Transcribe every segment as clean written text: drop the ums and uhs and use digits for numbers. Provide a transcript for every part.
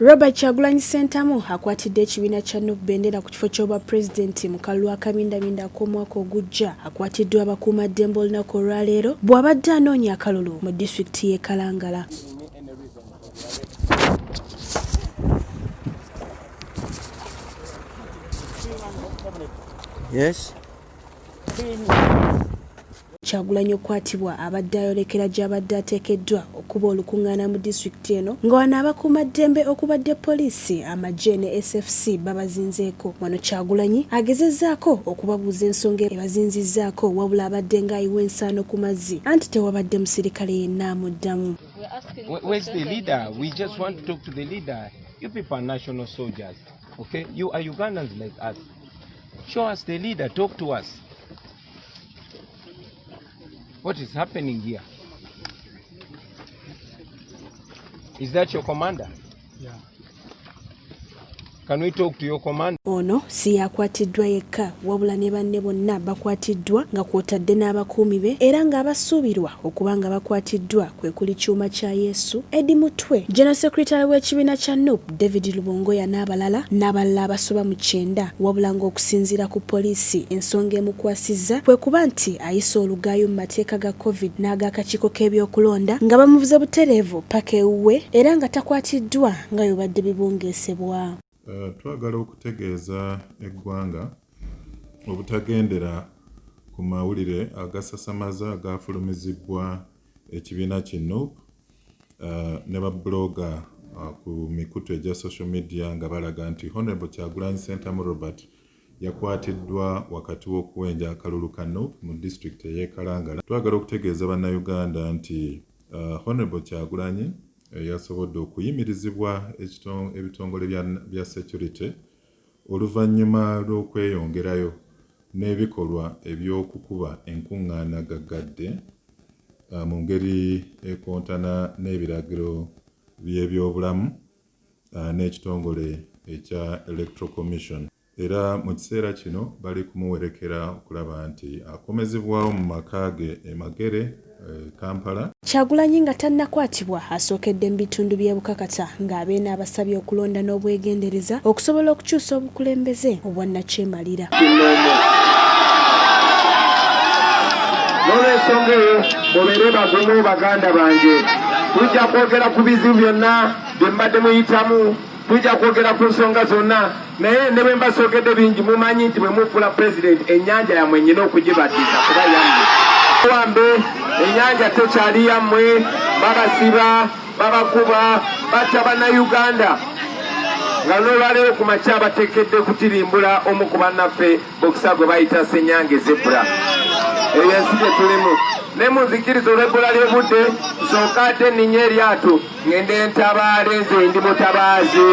Robert Kyagulanyi Ssentamu akwatidde ekibiina kya Nup bendera ku kifo ky'obwapulezidenti mu kalulu akabindabinda ak'omwaka ogujja. Akwatiddwa abakuumaddembe olunaku olwaleero bw'abadde anoonya akalulu mu disitulikiti y'e Kalangala. Yes. Kyagulanyi okukwatibwa abadde ayolekera gy'abadde ateekeddwa okuba olukungaana mu disitulikiti eno nga wano abakuumaddembe okubadde poliisi, amagye ne SFC babazinzeeko. Wano Kyagulanyi agezezzaako okubabuuza ensonga ebazinzizzaako wabula abadde ng'ayiwa ensaano ku mazzi anti tewabadde musirikale yenna amuddamu. Where's the leader? We just want to talk to the leader. You people are national soldiers. Okay? You are Ugandans like us. Show us the leader. Talk to us. What is happening here? Is that your commander? Yeah. Can we talk to your commander? Ono si yakwatiddwa yekka wabula ne banne bonna bakwatiddwa nga kw'otadde n'abakuumi be era ng'abasuubirwa okuba nga bakwatiddwa kwe kuli Kyuma kya Yesu, Eddie Mutwe, General Secretary w'ekibiina kya Nup David Lubongoya n'abalala n'abalala abasoba mu kyenda wabula ng'okusinziira ku poliisi ensonga emukwasizza kwe kuba nti ayisa olugaayu mu mateeka ga Covid n'ag'akakiiko k'ebyokulonda nga bamuvuze butereevu ppaka ewuwe era nga takwatiddwa nga bwe bibadde bibungeesebwa. Twagala okutegeeza eggwanga obutagendera ku mawulire agasasamaza agafulumizibwa ekibiina ki Nup ne ba blogger ku mikutu egya social media nga balaga nti Honorable Kyagulanyi Ssentamu Robert yakwatiddwa wakati w'okuwenja akalulu ka Nup mu disitulikiti ey'e Kalangala. Twagala okutegeeza bannayuganda nti Honorable Kyagulanyi yasobodde okuyimirizibwa ebitongole bya security oluvannyuma lw'okweyongerayo n'ebikolwa eby'okukuba enkuŋŋaana gaggadde mu ngeri ekontana n'ebiragiro by'ebyobulamu n'ekitongole ekya Electoral Commission. Era mu kiseera kino bali kumuwerekera okulaba nti akomezebwawo mu maka ge e Magere, Kampala. Kyagulanyi nga tannakwatibwa asookedde mu bitundu by'e Bukakata ng'abeena abasabye okulonda n'obwegendereza okusobola okukyusa obukulembeze obwannakyemalira. N'olwensonga eyo mubeere bagumu baganda bange, tujja kwogera ku bizibu byonna bye mbadde muyitamu, tujja kwogera ku nsonga zonna, naye ne bwe mbasoogedde bingi mumanyi nti bwe mufuula pulezidenti ennyanja yammwe nnyina okugibaddiza kuba yammwe. Wambe ennyanja tekyali yammwe, babasiba, babakuba, batta bannayuganda nga n'olwaleero ku makya bateekedde kutirimbula omu ku bannaffe bokisa gwe bayita Ssenyange Zebra. Eyo ensi gye tulimu. Ne munzikiriza olw'ebbula ly'obudde nsooka ate nninye eryato ngende ntabaale, nze ndi mutabaazi.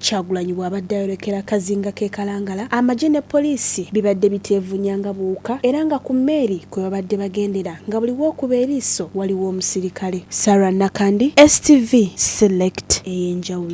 Kyagulanyi bw'abadde ayolekera akazinga k'e Kalangala, amagye ne poliisi bibadde biteevuunya nga buwuka era nga ku mmeeri kwe babadde bagendera nga buli w'okuba eriiso waliwo omusirikale. Sarah Nakandi, STV Select ey'enjawulo.